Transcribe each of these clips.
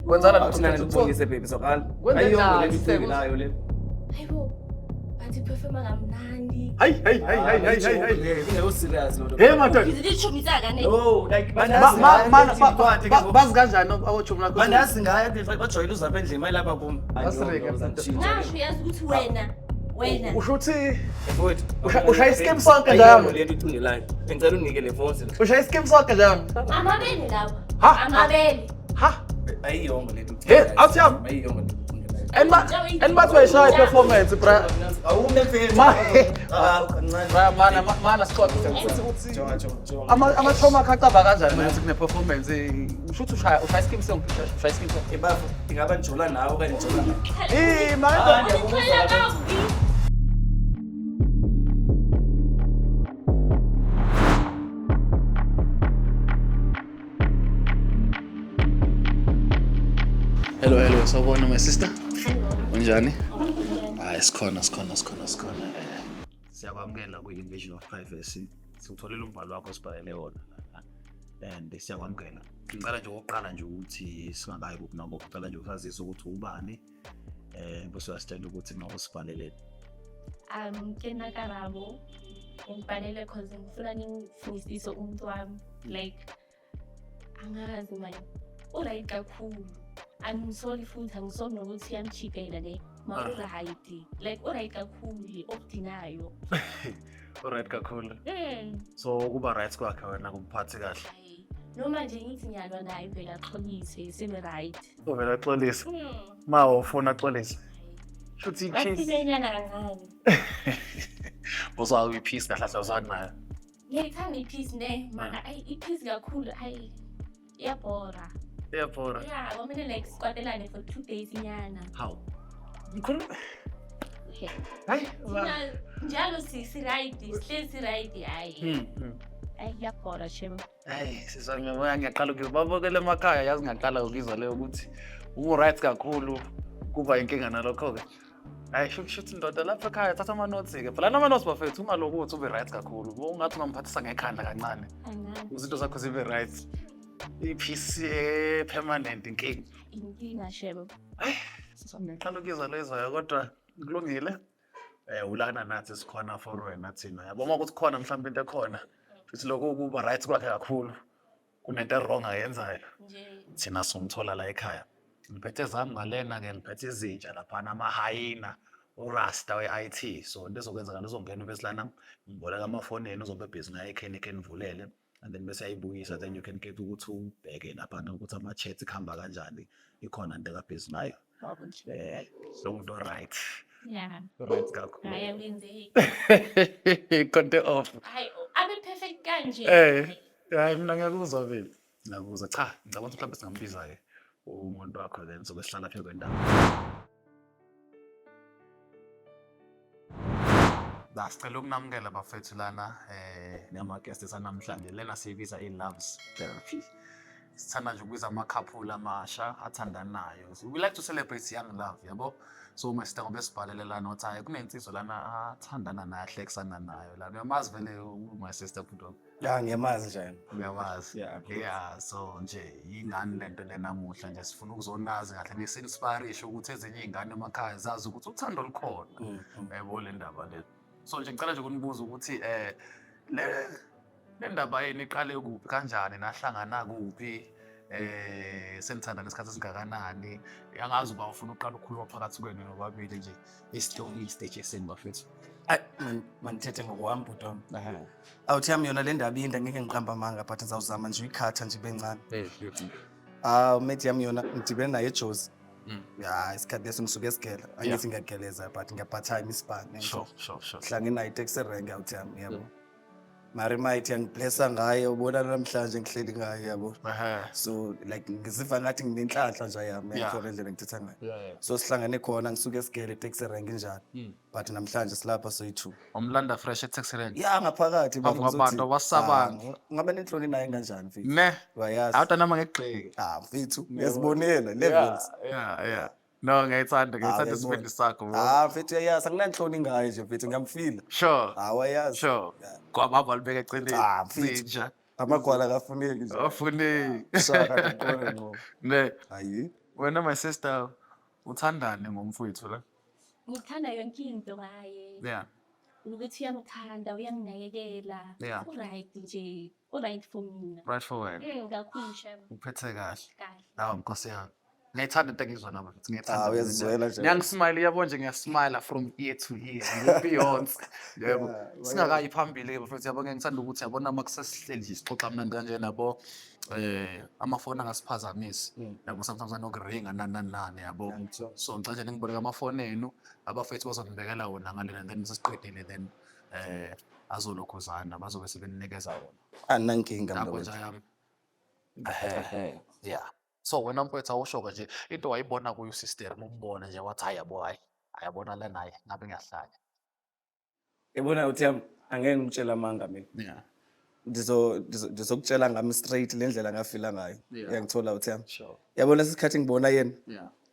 Kwenzala Awuthina ngikubonise baby soqala. Kwenzenjani, Ayiyongo le Siseko? micimbi le. Hayibo, bathi performa kamnandi. Hayi hayi hayi hayi hayi hayi hayi. Ingekho serious loo nto. Hey madoda. Ngizithi tshomi tsaka ne. No, like Bazi kanjani abotshomi lakho? Bandazi ngayo bajwayele uzapha endlini mayilapha kum. Basireke, Ngasho uyazi ukuthi wena wena Usho ukuthi Mfowethu, Ushaya iskim sonke njalo. Ayiyongo le nto icingelayo. Bengicela unginike le phone. ushaya iskim sonke njalo. amabele lawa. Ha. Amabele. Ha. Ayiyongo le nto. Hey, awuthi yami. Ayiyongo le nto icingelayo. And bathi wayishaya i-performance bra. Awume mfethu. Ah, kancane. Bra mana mana sixoxe uthi Jonga, jonga, jonga. ama trauma akhe acaba kanjani manje ukuthi kune-performance usho ukuthi ushaya iskim sonke ushaya iskim sonke. Ebafo, ingaba ngijola nawe okanye ngijola nawe. Eh, manje Ungixolela kakubi. Hello, hello, sawubona my sister. Unjani? Hayi sikhona sikhona sikhona sikhona. Siyakwamukela kwi-invasion of privacy. Siwutholile umbhalo wakho osibhalele wona. And siyakwamukela. Ngicela nje okokuqala nje ukuthi singakayi kuphi noma ngicela nje usazise ukuthi ubani bese uyasitshela ukuthi uma usibhalele. Ke nna Karabo. Ngibhalele cause ngifuna ningifundisise umuntu wami. Like angazi man. U-right kakhulu. Angisoli futhi angisoli nokuthi uyamchipela le. Ma u-right. Like u-right kakhulu okudinayo. Alright kakhulu. So ukuba right kwakhe wena kumphathi kahle. Hayi. Noma nje ngithi ngiyalwa naye vele axolise sibe right. Uvela axolise. Ma ufuna axolise. Shuthi i-peace. Basibenyana kancane. Uzwa i-peace kahle kahle uzwani nayo. Ngiyayithanda i-peace ne, mara ayi i-peace kakhulu ayi iyabhora. Iyabhora. Yeah, kwamele like sikwatelane for 2 days inyana. Hawu. Ngikhuluma. Okay. Hayi. Thina njalo si-right, sihlezi si-right hayi. Ayi iyabhora shem. Hayi, sisami ngiyabona ngiyaqala ukuzwa babukele emakhaya yazi ngiyaqala ukuzwa leyo ukuthi umu-right kakhulu kuba inkinga nalokho-ke. Hayi shuthi ndoda lapha ekhaya thatha ama-notes-ke. Phela nama-notes bafethu ungaloku uthi ube right kakhulu. Ungathi ungamphathisa ngekhanda kancane. Kancane. Izinto zakho zibe right. I-peace permanent inkinga. Inkinga shem. Sisami ngiyaqala ukuzwa lezwayo kodwa kulungile. Ulana nathi sikhona for wena thina. Yabo uma kuthi khona mhlawumbe into ekhona. Futhi lokho kuba right kwakhe kakhulu. Kunento wrong ayenzayo. Nje Thina somthola la ekhaya. Ngiphethe zami ngalena-ke ngiphethe izinja laphana amahayina urasta we-IT. So into ezokwenzakala uzongena bese lana ngiboleka amafoni enu uzobe busy ngayo ekhenikhe nivulele and then bese ayibuyisa then you can get ukuthi ubheke laphana ukuthi ama-chat kuhamba kanjani ikhona into eka-busy nayo. Lo muntu right. Yeah. Right kakhulu. Hayi akwenzeki. Konte off. Hayi abe perfect kanje. Hayi mina ngiyakuzwa vele. Ngiyakuzwa. Cha, ngicabanga ukuthi mhlawumbe singambiza-ke umuntu wakho then sobe sihlala phezu kwendaba. La sicela ukunamukela bafethu lana nama-guest sanamhlanje lena siyibiza i-loves therapy. Sithanda nje ukubiza ama-couple amasha athandanayo. We like to celebrate young love, yabo. So my sister ngoba esibhalele lana wathi hayi kunensizwa lana athandana naye ahlekisana nayo lana. Uyamazi vele my sister bhuti? Ya, ngiyamazi nje. Uyamazi? Yeah. Yeah, so nje yingane lento le namuhla nje sifuna ukuzonazi kahle nisi-inspirishe ukuthi ezinye iy'ngane emakhaya zazi ukuthi uthando lukhona. Yabo le ndaba le. So nje ngicela nje ukunibuza ukuthi le ndaba yenu iqale kuphi kanjani nahlangana kuphi senithandana isikhathi esingakanani? Angazi uba ufuna uqala ukukhuluma phakathi kwenu nobabili nje isitori istage eseni bafethu. Ayi, mandithethe ngokwami bhuti wami. Awuthi yami yona le ndaba inde ngeke ngiqamba amanga but ngizawuzama nje uyikhatha nje ibe ncane. Ah, mate yami yona ngidibene naye eJozi. Ya, isikhathi leso ngisuke esigela. Angithi ngiyageleza but ngiyaphathime isibane. Sure, sure, sure. Hlangene naye itaxi rank awuthi yami yabo. Mari might yangiblessa ngaye ubona namhlanje ngihleli ngaye yabo. So like ngiziva ngathi nginenhlanhla nje yami yangithola indlela engithetha ngayo. So sihlangene khona ngisuke esigele taxi rank injalo. But namhlanje silapha soyi-two. Umlanda fresh e-taxi rank. Ya ngaphakathi Phambi baba, kwabantu ngizothi, abasabantu. ah, ngabe nenhloni naye kanjani mfethu? Ne. Wayazi. Awuta nama ngegxeke. Ah mfethu, uyazibonela levels. Yeah. No, ngiyayithanda, ngiyayithanda Ah, isibindi sakho, bro. Ah mfethu uyayazi anginanhloni ngaye nje mfethu ngiyamfila. Sure. Ah wayazi. Sure. Kwababa libeka eceleni. Ah, mfethu. Zinja. Amagwala akafuneki nje. Afuneki. Shaka ngikubona ngqo. Ne. Hayi. Wena my sister, uthandani ngomfowethu la? Ngithanda yonke into ngaye. Ukuthi uyangithanda, uyanginakekela. U-right nje, u-right for mina. Right for wena. Kakhulu shem. Uphethe kahle. Kahle. Hawu Nkosi yami. Ngiyayithanda into engizwa nami futhi ngiyayithanda. Ah, uyazizwela nje. Ngiyangismile, yabo nje, ngiyasmile from ear to ear. Ngi-Beyonce. Yebo. Singakayi phambili ke futhi, yabo, ngiyangithanda ukuthi, yabona, uma kusesihleli nje sixoxa mnandi kanje nabo, amafoni angasiphazamisi. Yabo, sometimes anokuringa nani nani nani, yabo. Ngiyangithola. So ngicela nje ngiboleke amafoni enu, abafethu bazonibekela wona ngalena, then sesiqedile, then azolokhuzana bazobe sebeninikeza wona. Anginankinga mina Yabo wethu. nje yami. Ehe. Yeah. So wena mfowethu, awusho-ke nje into wayibona kuyo usister, umbone nje wathi, hayi yabo, hayi ayabona lena, hayi ngabe ngiyahlanya. Yabona uthi yami, angeke ngimtshele amanga mina. Ngizokutshela ngami straight le ndlela ngafila ngayo. Uyangithola uthi yami? Sure. Yabona isikhathi ngibona yena,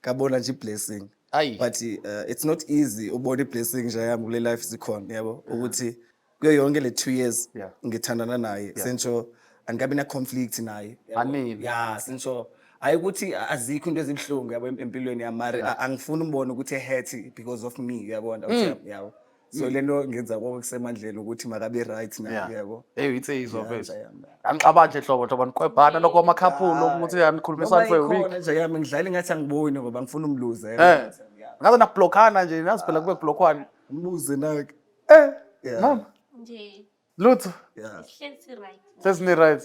ngabona nje i-blessing. Ayi. But it's not easy ubona i-blessing nje yami kule life sikhona, yabo, ukuthi kuyo yonke le 2 years ngithandana naye, sentsho andikabi na conflict naye. Yabo. Anini. Yeah, sentsho hayi ukuthi azikho into ezibuhlungu, yabo, empilweni yami, mara angifuni umbone ukuthi e-hurt because of me, uyabona uthi yami, yabo. So lento ngenza konke kusemandleni ukuthi makabe right naye, yabo. Hey, insizwa Yeah, mfethu. nje yami. Angixabani nje hlobo hlobo niqwebhana lokho kwama-couple ukuthi yanikhulumisana Noma for a week. ikhona nje yami, ngidlala ngathi angiboni ngoba ngifuna umluze. Ngaze nablockana nje, nazi phela kube blockwane. Umluze nakhe. Mama, Nje lutho. sihlezi si-right. Sesini right.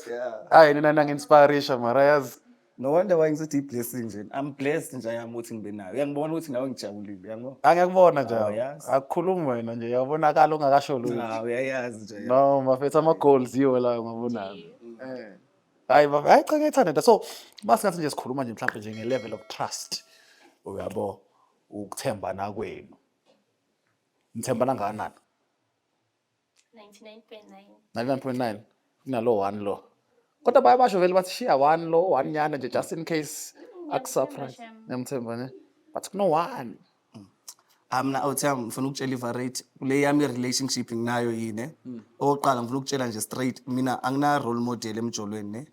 Hayi nina nangi-inspiration mara yazi. No wonder why ngizothi i-blessing nje. I'm blessed nje yami ukuthi ngibe nayo. Uyangibona ukuthi nawe ngijabulile, uyangibona? Angiyakubona nje. Oh, yazi. Akukhulumi wena nje, uyabonakala ungakasho lutho. Ah, uyayazi nje. No, mafethu, ama-goals yiwo lawo ngabonayo. Hayi baba, hayi cha, ngiyayithanda into. So, masingathi nje sikhuluma nje mhlawumbe nje nge-level of trust. Uyabo, ukuthembana kwenu. Nithembana kangakanani? 99.9. 99.9 kunalo 1 lo. Kodwa bayabasho vele bathi shiya 1 lo, 1 nyana nje just in case akusurprise. Shem. Ngiyamthemba ne. But kuno 1. Ah, mina awuthi yami ngifuna ukutshela i-varate kule yami i-relationship nginayo yini. Okokuqala ngifuna ukutshela nje straight, mina angina role model emjolweni, ne.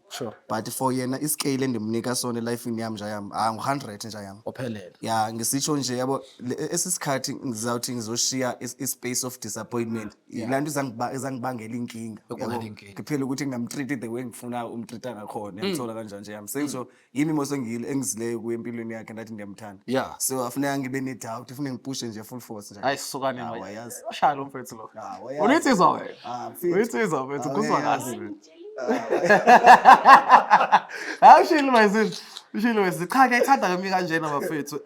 But for yena iscale endimnika sona elifini yami nje yami, ah, ngu-100 nje yami. Ophelele. Ya, ngisitsho nje, yabo, esisikhathi ngizawuthi ngizoshiya i-space of disappointment. Laa nto izangibangela inkinga. Ikubangela Yabo. inkinga. Kuphela ukuthi ngingamtreat the way ngifuna umtreat ngakhona. Ngiyamthola kanjani nje yami. Sengisho yimi mos engiyile engizileyo kuye empilweni yakhe, ndathi ndiyamthanda. So afuneka ngibe ne-doubt, ifune ngipushe nje full force nje. Hayi sukani Ah, manje. wayazi. Washaya lo mfethu lo. Ah, wayazi. Uyitsizwa wena. Ah, mfethu. Uyitsizwa mfethu, Ah, kuzwa uyayazi. kahle. Hayi ushilo my sis. Ushilo my sis. Cha, ngiyayithanda ke mina kanjena bafethu.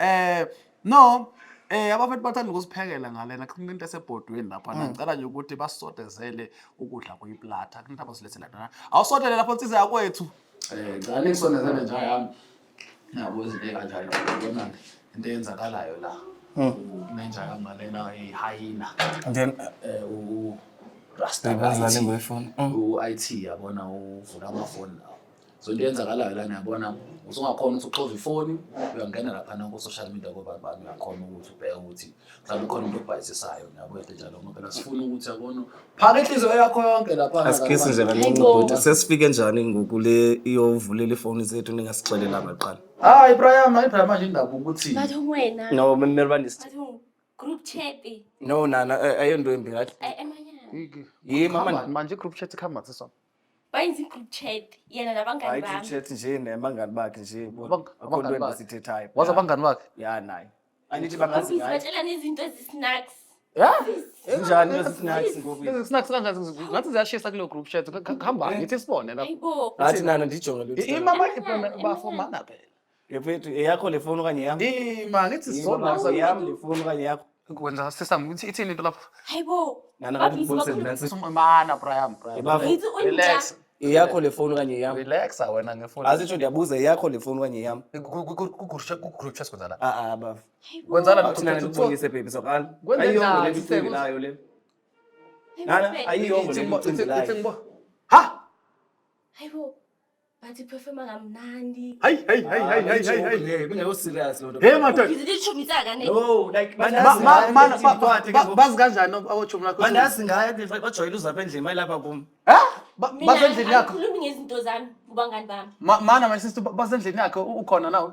No, abafethu bathanda ukusiphekela ngalena kunento esebhodweni lapha. Ngicela nje ukuthi basodezele ukudla kuyiplata. Kunento abasilethela lona. Awusodele lapho nsizwa yakwethu. Ngicela ningisondezele nje yami. Yabo izinto kanjalo. Yabona into eyenzakalayo la. Nenja ngalena ihyena. And then U Rasta Bebazale IT. ngoyifoni. U-IT, yabona, uvula amafoni lawo. So into eyenzakalayo lana, yabona, usungakhona ukuthi uxove ifoni, uyangena laphana ku-social media koba bani, uyakhona ukuthi ubheke ukuthi mhlawumbe ukhona umuntu obhayisisayo, yabo, into enjalo, ngoba phela sifuna ukuthi, yabona, phaka inhliziyo yakho yonke laphana. Asikisi nje kancinci Hayibo. bhuti. Sesifike njani ngoku le iyovulela ifoni zethu ningasixelelanga kuqala? Hayi Brian, hayi Brian, manje indaba ukuthi Bathi wena. No, mina bandisi. Bathi group chat. No nana, ayonto embi ngathi. Ay emanyana. Yimi Hamba, manje i-group chat ikhamba sisona. Bayenza i-group chat yena nabangani Hayi bami. chat nje nabangani bakhe nje. Akho Abangani nto bakhe. endisithethayo. Wazi abangani bakhe? Ya naye. Andithi bangazi ngaye. Batshelana izinto ezi-snacks. Yeah. Zinjani lezi snacks ngoku? Lezi snacks kanjani ngathi ziyashisa kuleyo group chat. Hamba ngithi sibone lapho. Hayibo. Ngathi nana ndijonge lo. Imama bafomana phela. Yefethu, eyakho le phone okanye yam? Ima ngithi sibona. Yam le phone okanye yakho? Kwenza sisam ithini into lapho? Hayibo. Nana ngathi ndibonise nansi. Mana Brian, Brian. Ebafo. Ngithi unja. Relax. Eyakho le phone okanye yam? Relax wena ngefoni. Asitsho ndiyabuza, eyakho le phone okanye yam? Ku group chat kwenzala. Ah ah bafo. Hayibo. Kwenzala Awuthi nana ndikubonise baby soqala. Kwenze Ayiyongo njani, le Siseko? icingelayo le. Hayibo, Nana Fred. ayiyongo le Ithi icingelayo. ngibo. Ha! Hayibo. Bathi performa kamnandi. Hayi hayi hayi hayi hayi hayi. Le bingekho serious lo nto. Hey madoda. Ngithi litshumisaka ne. No, like Bazi kanjani abochumi lakho? Bandazi ngayo, bajwayele uzapha endlini mayilapha kum. Ha? Mina Basendlini yakho. angikhulumi ngezinto zami kubangani bami. Mana my sister, basendlini yakho, ukhona nawe?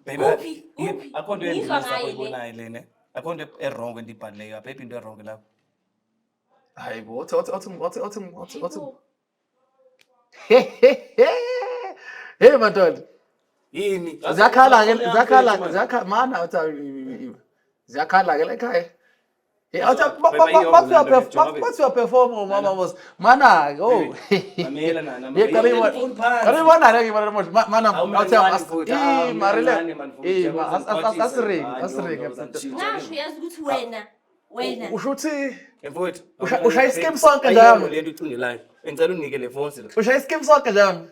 Baby, Kuphi? Kuphi? Akho nto Ngizwa endilisa ngaye le. oyibonayo lena. Akho nto e-wrong endiyibhalileyo apha. Eyiphi into e-wrong lapho? Hayi bo, othi othi othi othi othi othi othi. Hayibo. Hey madoda. Yini? Ziyakhala ke, ziyakhala, ziyakhala mana uthi ziyakhala ke la ekhaya. Eh athi bathi uyaperform umama mos. Mana oh. Mamela nana. Ye qala ibona. Qala ibona le ngibona mos. Mana athi eh marile. Eh asiring, asiring. Ngasho uyazi ukuthi wena wena Usho uthi Mfowethu, Ushaya iskim sonke nje yami. Le nto ucingelayo. Ngicela unike le phone sila. Ushaya iskim sonke nje yami.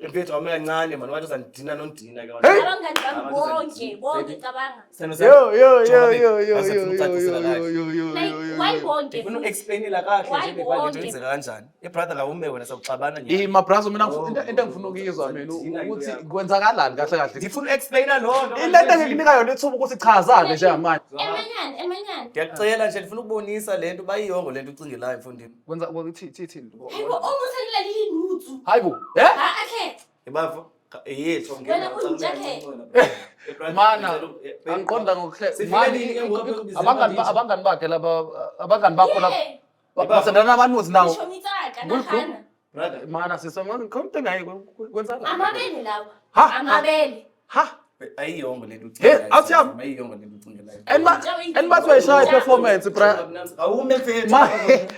Mfethu awume kancane man, wathi uzandidina nondina ke. Hey! Abangani bami bonke bonke cabanga. Yo yo yo yo yo yo yo yo yo yo Like yo why yo. bonke? Ngifuna u-explainela kahle Why nje bebale into bonke? yenzeka kanjani. Eh brother la ume wena sawuxabana nje. Eh my brother mina into engifuna ukuyizwa mina ukuthi kwenzakalani kahle kahle. Ngifuna u-explaina loo nto. Into engikunika yona ithuba ukuthi chaza-ke njengamanje. Emanyana emanyana. Ndiyakucela nje ndifuna ukubonisa le nto bayiyongo le nto ucingelayo mfondini. Kwenza thi thi thi. Hayibo onguthalela leli nutsu. Hayibo. Eh? Ha akhe. Ebafo, yethu Wena ungitshakhe. Mana angiqonda ngokuhle. Sifike nini ke ngoku ekubizeni Abangani manje? Abangani bakhe laba, abangani bakho laba Yeah. basendana nabanuzi nawo. Ngisho ngitsaka Good group. nahana. Brother, Mana sisa khona engayi kwenzakala. Amabele lawa. Ha, ha. Amabele. Ha. Ayiyongo le nto Hey, awuthi yami. Ayiyongo le nto ucingelayo. And bathi uyayishaya i-performance bra. Awume mfethu.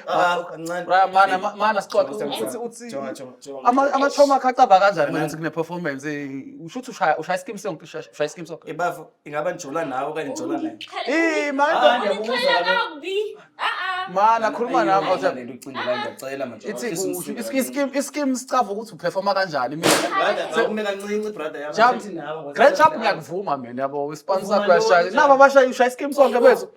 Ah, kancane. Bra mana mana sixoxe uthi uthi Jonga, jonga, jonga. Ama-choma akhe acaba kanjani manje ukuthi kune-performance, usho ukuthi ushaya iskim sonke, ushaya iskim sonke. Ebafo, ingaba ndijola nawe okanye ndijola naye? Eh mana Ah, ndiyabuza Ungixhela kaloku. kakubi. Ah ah. Mana khuluma nami Ayiyongo awuthi le nto ucingelayo, ndiyacela manje. ithi iskim sicava ukuthi uperforma kanjani mina. Brother, awume kancinci brother yami. Jam, Andithethi nawe, Grand Champ ngiyakuvuma mina yabo, isipani Uvuma sakho uyashaya. ntoni, Nabo abashaya ushaya iskim sonke bethu.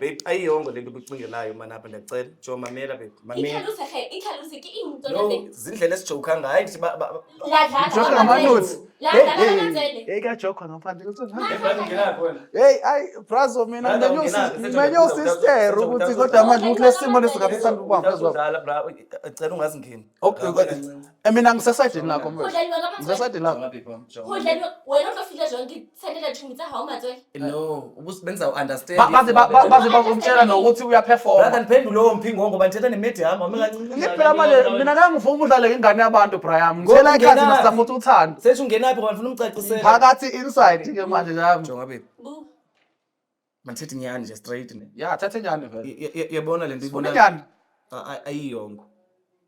Babe, ayiyongo le nto ubucingelayo mana apha, ndiyacela. Jo, mamela babe, mamela. Itlhalose ge, itlhalose ke eng tsona No, tse? zindlela esijoka ngayo ndithi Ladlala Joke ngamatsele. ngama-notes. Ladlala ngamatsele. Hey kuyajokwa ngaphandle. Hey, brother, ungenaphi wena? Hey ay brazo mina Brother, ungenaphi? ngimenye usister ukuthi kodwa manje ukuthi lesimo lesingabe sisanda ukuba phezulu. Udlala bra, cela ungazingeni. Okay, mina ngisesayidini lakho mfethu. Ho dlaliwa ka matswele. Ngisesayidini lakho. Jonga, babe, wam, jonga. Ho dlaliwa wena o tlo fihla jwang ke sendela tšhomi tsa hao matswele. No, benza u-understand. Baze bazomtshela nokuthi uyaperforma. Brother, ndiphendule lowo mphingo ngoba ndithetha nemedia yam, wame kancinci. Ngiphela manje mina ngeke ngifuna udlale ngengane yabantu Brian. Ngithela ikhasi Ungenaphi? nasifuthi uthando. Sethi ungenaphi ngoba ndifuna umcacisela. Phakathi inside ke manje njami. Jonga babe, Bu. mandithethe inyani nje straight ne. Ya thatha inyani vele. Yabona le nto Ufuna ibona inyani? Ayiyongo.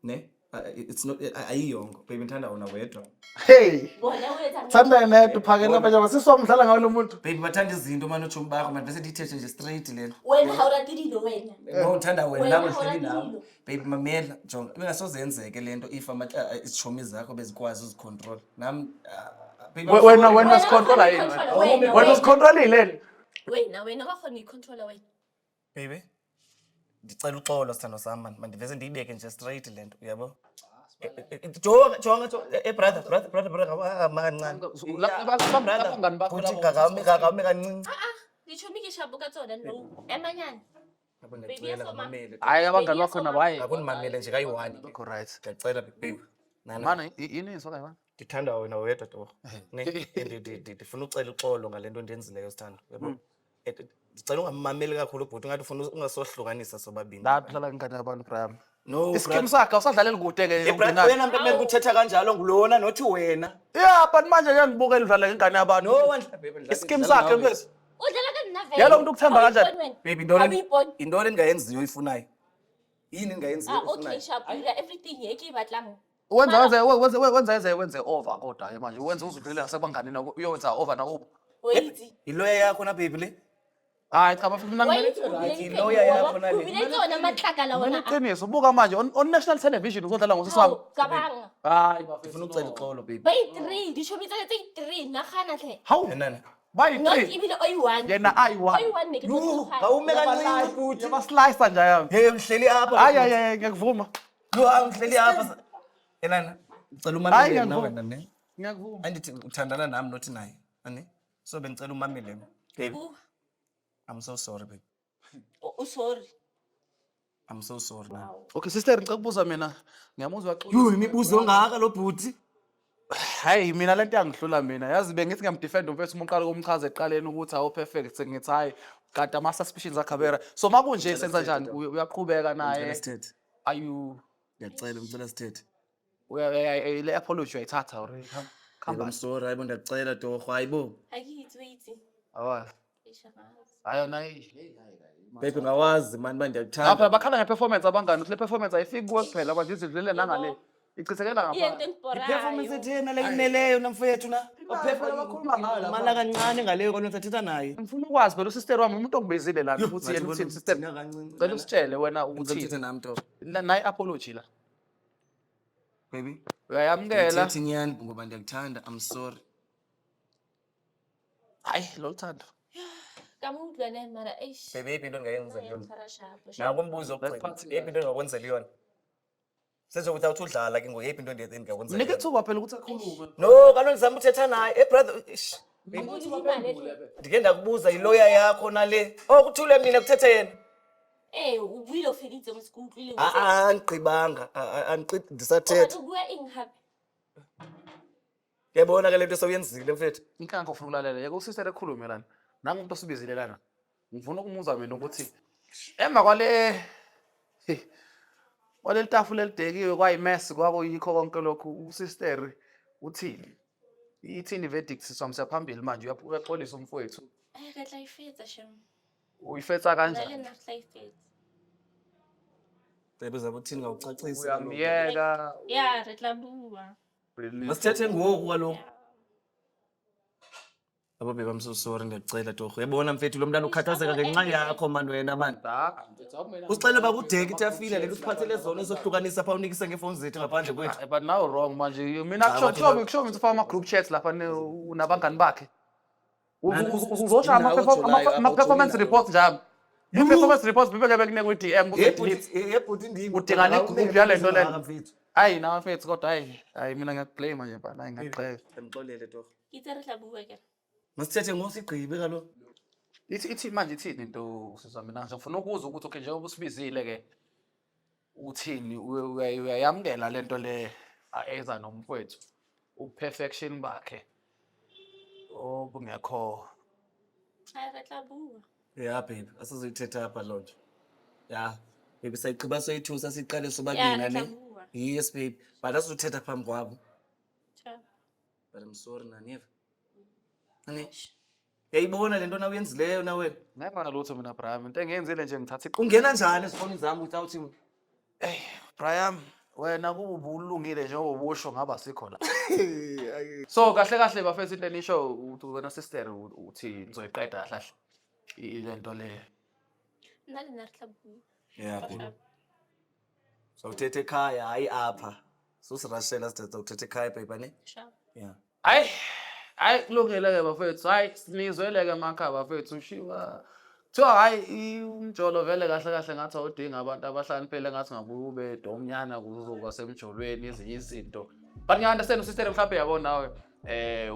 Ne? It's not ayiyongo. Baby, ndithanda wona wedwa. Hey. Bona o etsang? Thanda yena yedwa uphakela abanye abasisomdlala ngawo lo muntu. Baby, bathanda izinto mani otshomi bakho, mani bese ndiyithethe nje straight le nto. Wena ha o rate dilo wena. No, ndithanda wena Wena nabo ndihleli awurati nawe. dilo. Baby, mamela, jonga, ibingasoze yenzeke le nto if izitshomi zakho bezikwazi uzicontrol. Nam baby, I'm Wena sorry. wena Wena usicontrola wa yini? kgona Wena ho icontrola, wena, wena wena. usicontrolile yini? Wena wena wa kgona ho icontrola wena. Baby, ndicela uxolo sithando sam mani, mandivese ndiyibeke nje straight le nto, uyabo? Jonga, jonga, jonga, brother, brother, brother, brother, ngama kancane. Abangani bakho Futhi labo. ngakame kancinci. Ah ah, ditšhomi ke shapo ka tsona no. Emanyana. Yabo, Baby, ndiyacela yasoma. ngamamele. Hayi abangani bakho nabo hayi. Akunimamele nje kayi-one. Akho right. Ndiyacela baby. Nana, Mana yini izwa kayi ndithanda wena wedwa torho. Ne? Ndifuna ucela uxolo ngale nto ndenzileyo sithando. Uyabo? Ndicela ungamameli kakhulu ubhuti, ungathi ufuna ungasohlukanisa sobabini. La dlala ngane yabantu Brian. No, Iskim brother. sakhe awusadlaleli kude ke. Eh, brother, oyena mntu ekumele uthetha kanjalo ngulona nothi wena. Yeah, but manje ngeke ngibukele udlala ngengane yabantu. No one baby, Iskim dlala sakhe nawe, baby. mfethu. O dlala ka nna vele. Yalo muntu ukuthemba Ha o kanjani? ipone wena? Baby, Ha o ipone? yintoni endingayenziyo oyifunayo? Yini endingayenziyo Ah, okay, oyifunayo? sharp. Dira everything e ke e batlang. Wenza wenza wenza wenza wenze wenze over kodwa ke manje wenza uzudlulela sebanganeni nako uyowenza over nakubo. O itse. Yiloya yakho na baby le? Hayi cha bafuna mina Wa ngimele itse o bile Iloya yakho na O le. bile tsona matlakala mina ona a. iqiniso buka manje on national television uzodlala ngosisi wami. Hao, cabanga. Hayi bafethu. Ndifuna ucela uxolo baby. Ba i-three, ditšhomi tsa tse i-three, nagana tlhe. Hawu Enana. bayi Not 3. ebile o i-one. Yena ayi O 1. i-one ne ke tlo Yhu, tloga. ngawume kancinci futhi. Yaba slicer nje yami. Hey, ngihleli apha. Hayi hayi hayi ngiyakuvuma. Yhu, hayi, ngihleli apha. Enana, ndicela Hayi, umamele mna ngiyakuvuma. wena ne. Ngiyakuvuma. Andithi uthandana nami nothi naye, ane? So bengicela umamele mna. Baby, Bu, I'm so sorry baby. o sorry. I'm so sorry. Okay sister ngicela ukubuza mina. Ngiyamuzwa Yhu, imibuzo ngaka lo bhuti. Hayi, mina lento yangihlula mina. Yazi, bengithi ngiyamdefend umfethu uma uqala ukumchaza ekuqaleni ukuthi awu perfect, sengithi hayi, kanti ama-suspicions akhe abera. So makunje senza njani? Uyaqhubeka Ngicela naye? sithethe. Are you Ngiyacela, ngicela sithethe. Le apology uyayithatha or Yebo, I'm sorry, hayibo, ndiyacela torho, hayibo. Akithi wait. Awazi. Eish, angazi. Hayi nayi. Baby, ngawazi mani uba ndiyakuthanda. Ngapha bakhala nge-performance abangani, ukuthi le performance ayifiki kuwe kuphela, manje izidlulele nangale. Ichithekela Into ngapha. I-performance engibhorayo. ethena le imeleyo namfethu na. Phela bakhuluma ngayo lapha. Mala kancane ngaleyo kona uthathetha naye. Ngifuna ukwazi phela usister wami, umuntu ongibizile lana, ukuthi yena uthini, sister. Kancane. Cela usitshele wena Ngicela uthini. uthethe nami torho. Nayi apology la. Baby. Uyayamukela? Ngithethe inyani ngoba ndiyakuthanda. I'm sorry. Hayi, lo thando. Ka mo utlwa ne mara eish. Baby, yiphi into endingayenzela yona? Tshwara sharp. Naku umbuzo That wokugcina. part- Yiphi into engingakwenzela yona? Senjengokuthi awuthi udlala ke ngoku, yiphi into endingakwenzela Mnike yona? ithuba phela ukuthi akhulume. No, kaloku ndizama uthetha naye. Eh brother, ish. Ndike ndakubuza, yiloya yakho nale. Oh, kuthule mina kuthethe yena. Eh, o buile, o feditse mo, se ke utlwile. Ah, andigqibanga. Andiqi O ndisathetha. batla ho bua eng hape? Uyayibona ke le nto sewuyenzile mfethu. Inkinga ufuna ukulalela, yeke usister ekhulume lana. Nangu umuntu osibizile lana. Ngifuna ukumuzwa mina ukuthi emva kwale kwaleli tafula elidekiwe kwayimess, kwakuyikho konke lokhu, usister uthini? Ithini verdict siswami siyaphambili manje, uyaxolisa umfowethu. Eh, re tla e fetsa shem. Uyifetsa Nna le kanjani? nna re tla e fetsa. Baby, uzama uthini, ngawucacisi. Uyamyeka? Ya, re tla bua. Masithethe ngoku kaloku. Yabo baby, I'm so sorry, ndiyakucela torho. Uyabona mfethu, lo mntana ukhathazeka ngenxa yakho mani wena mani. Usixele uba kudeke itafile le usiphathele zona ezohlukanisa phaa, unikise ngeefowuni zethu ngaphandle kwethu. Ah, but now wrong manje mina. Cha, Kusho bathi kusho kusho ukuthi ufaka ama-group chats lapha nabangani bakhe. Uzoshaya Nawe ujolayo, ama-performance awujoli reports njalo. I-performance reports bibeke bekunike kwi-DM kuze-delete. Yebhuti, ndim. Udinga ne-group yale nto lena. Mfethu. Hayi nawe mfethu, kodwa hayi hayi, mina ngiyakublame nje mfana, hayi, ngiyakugxeka. Ndimxolele torho. Ke itse re tla bua ke. Masithethe ngoku sigqibe kaloku. Ithi manje ithini into sizwa, mina nje ngifuna ukuzwa ukuthi okay, njengoba usibizile ke, uthini? Uyayamukela lento le eza nomfowethu, uperfection bakhe obungekho? Hayi, re tla bua. Ya baby, asizoyithetha apha loo nto. Ya baby, sayigqiba soyi-two, sasiqale Ya, sobabini re tla ne. bua. Yes baby, but asizothetha phambi kwabo. Ciao. But I'm sorry, naniva. Nani? Uyayibona le nto na uyenzileyo na wena? Ngeke lutho mina Brian, into engiyenzile nje ngithatha Ungena njani ezifowunini zam ukuthi awuthi Brian, wena kuba ubulungile njengoba ubusho ngaba sikho la. So kahle kahle bafethu, into enisho ukuthi wena sister uthi nizoyiqeda kahle kahle le nto le. Nna le nna re tla bua. Yeah baby. Sawuthetha ekhaya, hayi apha. Susirashela sithetha, sawuthetha ekhaya baby ne. Sharp. Yeah. Hayi hayi, kulungile-ke bafethu, hayi sinizwele-ke emakhaya bafethu, ushiwa kuthiwa hhayi umjolo vele kahle kahle ngathi awudingi abantu abahlakaniphile, ngathi ngabuye ube domnyana kuzoba semjolweni ezinye izinto, but ngiya-understand usister, mhlawumbe yabo nawe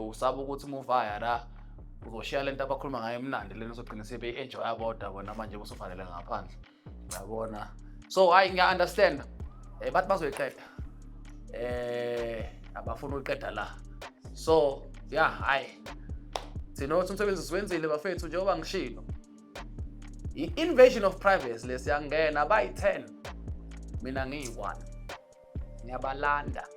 usaba ukuthi uma uvaya la uzoshiya lento abakhuluma ngayo emnandi lena, uzogcina sebeyi-enjoya bodwa bona manje usuvalele ngaphandle, uyabona. So hhayi, ngiya-understand, bathi bazoyiqeda, abafuna ukuyiqeda la. So yeah, hayi thina ukuthi umsebenzi siwenzile bafethu, njengoba ngishilo, i-invasion of privacy lesiyangena bayi-10, mina ngiyi-1, ngiyabalanda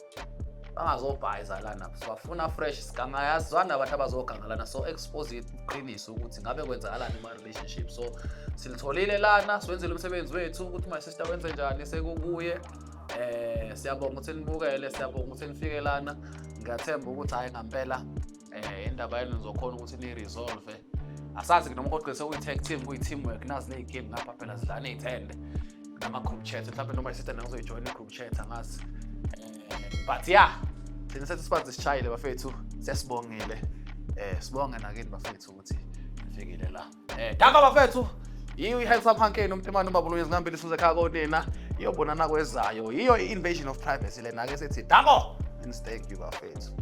bangazobhayiza lana, sibafuna fresh, sigangayazwana abantu abazoganga lana, so expose iqiniso ukuthi ngabe kwenzakalani kuma-relationship. So silitholile lana, siwenzile umsebenzi wethu ukuthi my sister wenze njani, sekukuye. Siyabonga ukuthi nibukele, siyabonga ukuthi nifike lana. Ngiyathemba ukuthi hhayi ngampela indaba yenu nizokhona ukuthi niyi-resolve. Asazi noma kodwa sekuyi-tag team, kuyi-teamwork, nazi ney'game ngapha phela zidlana iy'thende nama-group chat, mhlawumbe noma isister nakuzoyijoyina i-group chat, angazi. But yeah, thina sethi sibanzi sishayile bafethu, sesibongile, sibonge nakini bafethu ukuthi nifikile la. Danko bafethu, yiyo i-handsome hankeni umntimane ubabulungisa ngihambile isuze ekhaya konina, iyobonana kwezayo, yiyo i-invasion of privacy lena ke, sithi danko and thank you bafethu.